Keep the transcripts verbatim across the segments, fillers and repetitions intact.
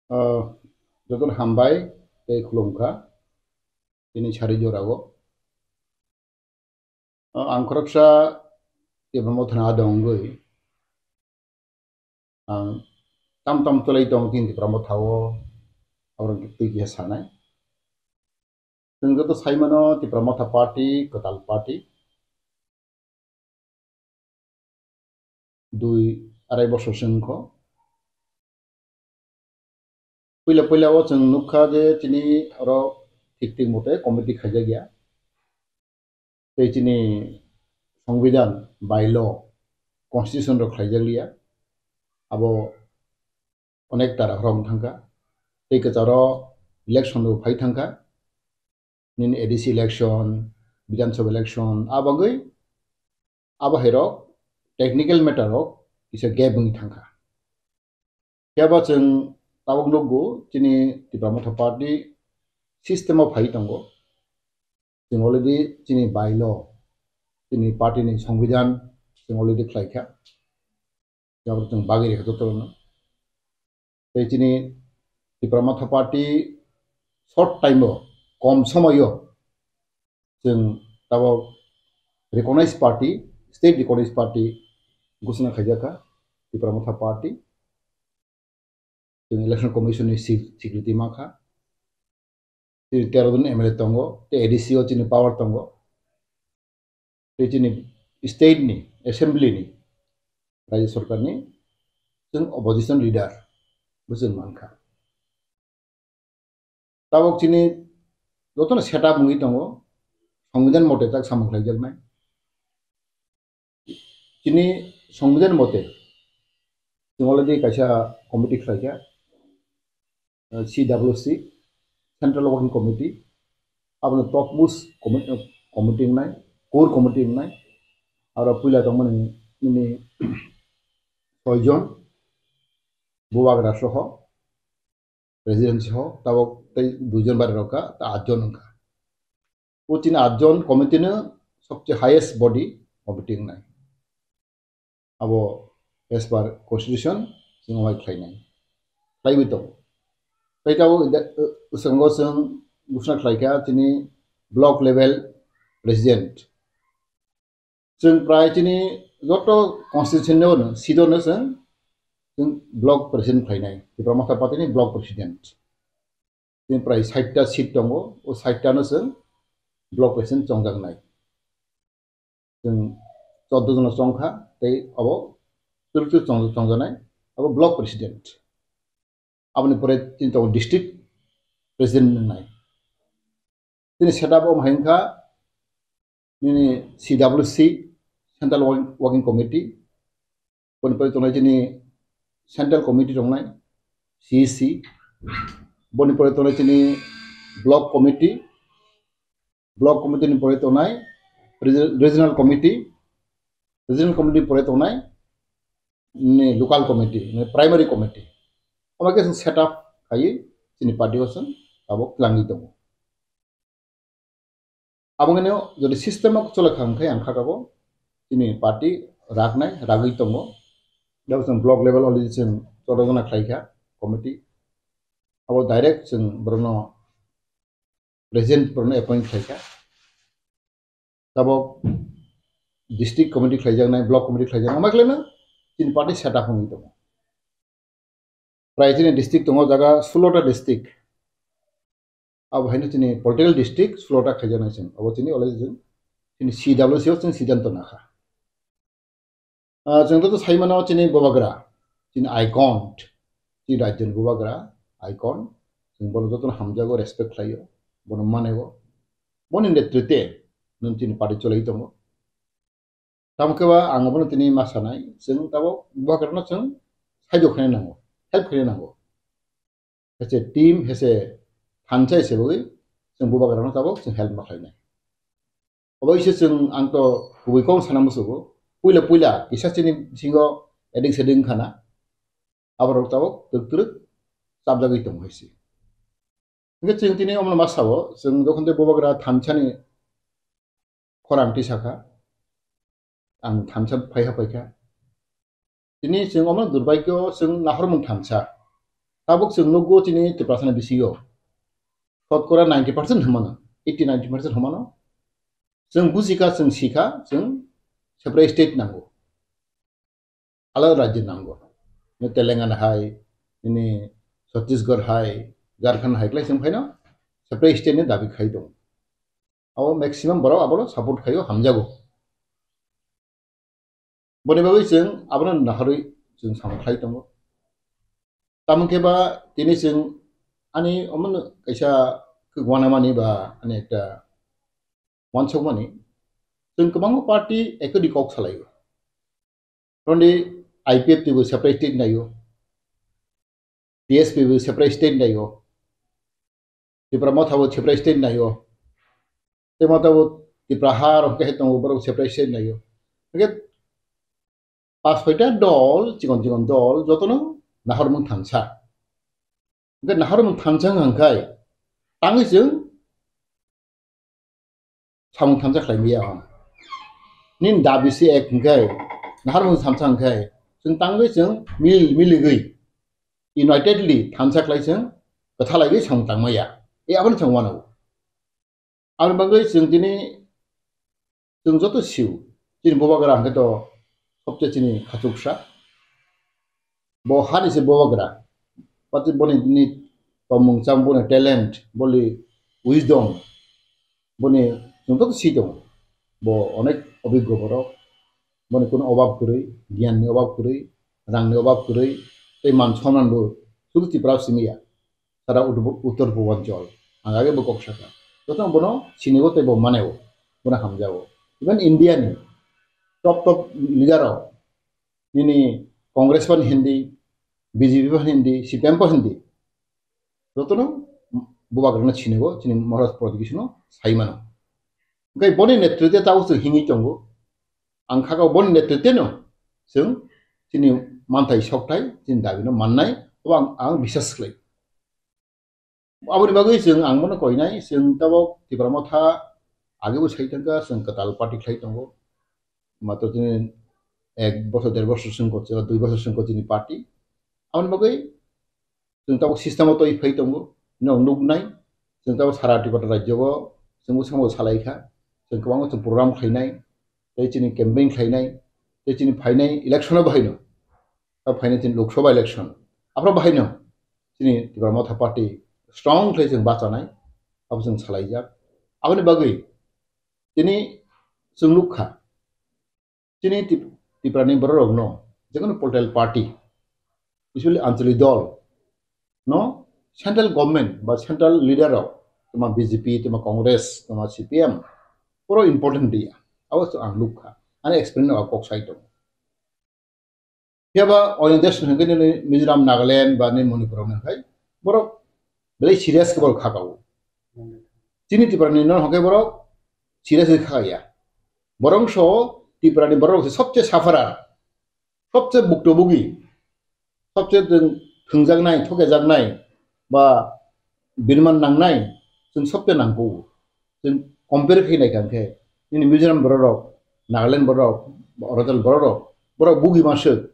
Ah, jotono hambai tei khulumkha tini sari jorao. Ah, ang khoroksa Tipra Mothani adong wngwi ang tam tam chwlai tong tini Tipra Mothao, aborok twi kisa sanai. Chwng joto sai mano Tipra Motha party kwtal party. Dui arai bosor se wngkho. Puila puila o chwng nukha je chini oro thik thik mote committee khaijak ya. Tei chini Songbidan, bylaw, constitution rok khlaijak liya. Abo onek tara rok thangkha. Tei kwcharo election rok phai thangkha. Nini A D C election, Bidhan Sabha election, a bagwi abo hai rok technical matter rok kisa gap wngwi thangkha. Phiya ba chwng tabuk nukgo chini Tipra Motha party system o phai tongo. Chwng already chini bylaw, chini party ni songbidan chwng already khlaikha. Jabor chwng bagwi rikha jotono. Tei chini Tipra Motha party short time o, kom somoyo chwng tabok recognized party, state recognized party gosona khaijakha Tipra Motha party. Chwng election commission ni si-, security mankha. Chini tero jon M L A tongo, tei A D C o chini power tongo. Tei chini state ni assembly ni, Rajya Sarkar ni chwng opposition leader bo chwng mankha. Tabok chini jotono setup wngwi tongo, songbidan mote tak samung khlaijaknai. Chini songbidan mote chwng already kaisa committee khlaikha, eh, C W C, Central Working Committee, abono topmost commi-, eh, committee wngnai, core committee wngnai, aro puila tongmani nini soijon, bubagra soho, president soho, tabok tei duijon bari rok kha, ta atjon wngkha. O chini atjon committee no sobse highest body committee wngnai. Abo as per constitution chwng amai khlainai, khlaiwi tongo. Tei tabok ida-, uh, bwskango chwng gosona khlaikha chini block level president. Chwng prai chini joto constituency no, seat no chwng, chwng block president khlainai, Tipra Motha party ni block president. Chini prai sait ta seat tongo, o sait ta no chwng block president chongjaknai. Chwng chordo jona chongkha, tei abo twrwk twrwk chong-, chongjanai, abo block president. Aboni pore chini tongo district president wngnai. Chini setup omo hai wngkha, nini C W C, Central Working, Working Committee, boni pore tongnai chini Central Committee tongnai, C E C, boni pore tongnai chini Block Committee, Block Committee ni pore tongnai Regi-, Regional Committee, Regional Committee ni pore tongnai ni Local Committee, ni Primary Committee. Omo khe chwng setup khaiwi chini party o chwng abo twlangwi tongo. Abo wngkhe jodi system o chole kha hwnkhe ang kha kabo chini party raknai, ragwi tongo. Jabo chwng block level already chwng chorojona khlai kha committee. Abo direct chwng borokno president borokno appoint khlai kha. Tabok district committee khlaijaknai, block committee khlaijaknai, omo khlaino chini party setup wngwi tongo. Prai chini district tongo jaga sulota district. Abo haino chini political district sulota khaijaknai chwng. Abo chini already chwng chini C W C o chwng siddhanto nakha. Ah, chwng joto sai mano chini bubagra, chini icon, chini rajyoni bubagra, icon. Chwng bono jotono hamjago, respect khlaio, bono manego. Boni netrite nwng chini party cholai tongo. Tamo khe ba ang bono tini ma sanai, chwng tabok bubagrano chwng saijo khaina nango, help khaina nango. Hese team, hese thansa hese bagwi chwng bubagrano tabok chwng help ma khlainai. Obo ise chwng ang to kubui kok sana musugo. Puila puila kisa chini bisingo addict seding khana. Aborok tabok twk twrwk chapjagwi tongo hai se. Hingke chwng tini omono ma sao, chwng jokhon tei bubagra thansani khorang tisakha, ang thansa phaiha phaikha. Tini chwng omono durbagyo chwng nahormung thansa. Tabuk chwng nukgo chini Tiprasani bisingo shotkora ninety percent hwnmano, eighty ninety percent hwnmano. Chwng bujikha, chwng sikha, chwng separate state nango, alada rajyo nango. Nini Telangana hai, nini Chhattisgarh hai, Jharkhand hai khlai chwng phaino separate state ni dabi khai tongo. Abo maximum borok abono support khaio, hamjago. Boni bagwi chwng abono naharwi chwng samung khlai tongo. Tamo khe ba tini chwng ani omono kaisa kwk wanamani ba ani ekta wansukmani, chwng kwbangma party ekodi kok salaio. Roni I P F T bo separate state naio, T S P bo separate state naio, Tipra Motha bo separate state naio, tei motha bo Tipra ha rok khe tongo, borok separate state naio. Hingkhe pas soita dol, chikon chikon dol, jotono nahormung thansa. Hingkhe nahormung thansa hwnkhai tangwi chwng samung thansa khlai maya hwn. Nini dabi se ek hwnkhai, nahormung thansa hwnkhai, chwng tangwi chwng mil miligwi, unitedly thansa khlai chwng kwthalaiwi samung tangmaya. E abono chwng wano. Aboni bagwi chwng tini, chwng joto sio, chini bubagra hwnkhe to sobse chini khachuksa. Bo hani se bubagra, pati boni ni tongmung cham, boni talent, boni wisdom, boni chwng joto si tongo. Bo onek obiggo borok, boni kuno obab kwrwi, giyan ni obab kwrwi, rang ni obab kwrwi, tei man sonman bo sudu Tripura simi ya. Sara Ut-, Uttor Purbanchal, ang age bo kok sakha. Jotono bono sinigo tei bo maneo, bono hamjao. Even India ni top top leader rok, nini Congress phan hindi, B J P phan hindi, C P M phan hindi, jotono bubagrano sinigo, chini Maharaj Pradyot Kishore no sai mano. Hingkhe boni netritwe tabuk chwng hingwi tongo. Ang kha kha boni netritweno chwng chini manthai sokthai, chini dabino mannai, obo ang, ang biswas khlai. Aboni bagwi chwng ang bono koinai, chwng tabuk Tipra Motha agebo sai thangkha, chwng kwtal party khlai tongo. Matro chini ek bosor, der bosor chwng ko, dui bosor chwng ko chini party. Aboni bagwi chwng tabuk system o twi phai tongo, nwng nuknai, chwng tabuk sara Tripura rajyo o chwng bwskango salai kha, chwng kwbangma chwng program khlainai, tei chini campaign khlainai, tei chini phainai election o bahaino, tabuk phainai chini Lok Sabha election, aphuru bahaino chini Tipra Motha Party strong khlai chwng bachanai, abo chwng salaijak. Aboni bagwi tini chwng nukha, chini Tip-, Tiprani bororokno jekono political party, especially anchalik dol no central government ba central leader rok, toma B J P, toma Congress, toma C P M, puro important dia. Abo to ang nukha. Ani experience rok kok sai tongo. Phiya ba oino desh hwnkhe nini Mizoram, Nagaland ba nini Manipur rok hwnkhe borok belai serious khe borok kha kabo. Chini Tiprani no hwnkhe borok serious khe kha ya. Borok so Tiprani borok se sobse sufferer, sobse buktobugi, sobse thwngjaknai, thokejaknai ba birman nangnai, chwng sobse nangkukgo. Chwng compare khe naikha hwnkhe, nini Mizoram bororok, Nagaland bororok, Arunachal bororok, borok bugi masuk.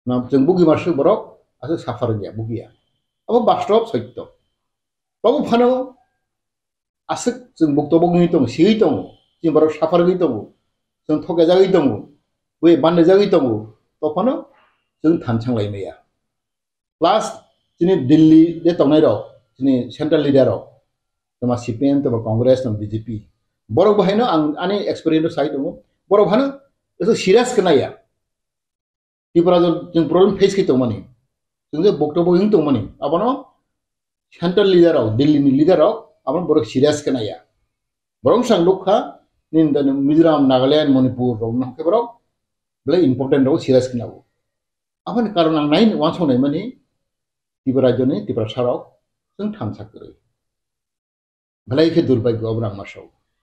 Na, chwng bugi masuk borok aswk suffer wngya, bugiya. Abo bastob sotto. Tabuk phano aswk chwng buktobugi wngwi tongo, siwi tongo, chini borok suffer wngwi tongo, chwng thokjagwi tongo, bui bandajagwi tongo, tophano chwng thansa wnglaimaya. Plus chini Delhi de tongnai rok, chini central leader rok, toma C P M, toma Congress, toma B J P, borok bo haino ang ani experience sai tongo, borok hano eto serious khe naiya. Tripura jor chwng problem face khe tongmani, chwng je bokto bo wng tongmani, abono central leader rok, Delhi ni leader rok, abono borok serious khe naiya. Borok sang nukha, nini Mizoram, Nagaland, Manipur rok nokhe borok belai important rok serious khe nabo. Aboni karon ang nai wansong naimani, Tripura rajyoni Tiprasa rok chwng thansa kwrwi. Belai khe durbhagyo obo ang masao.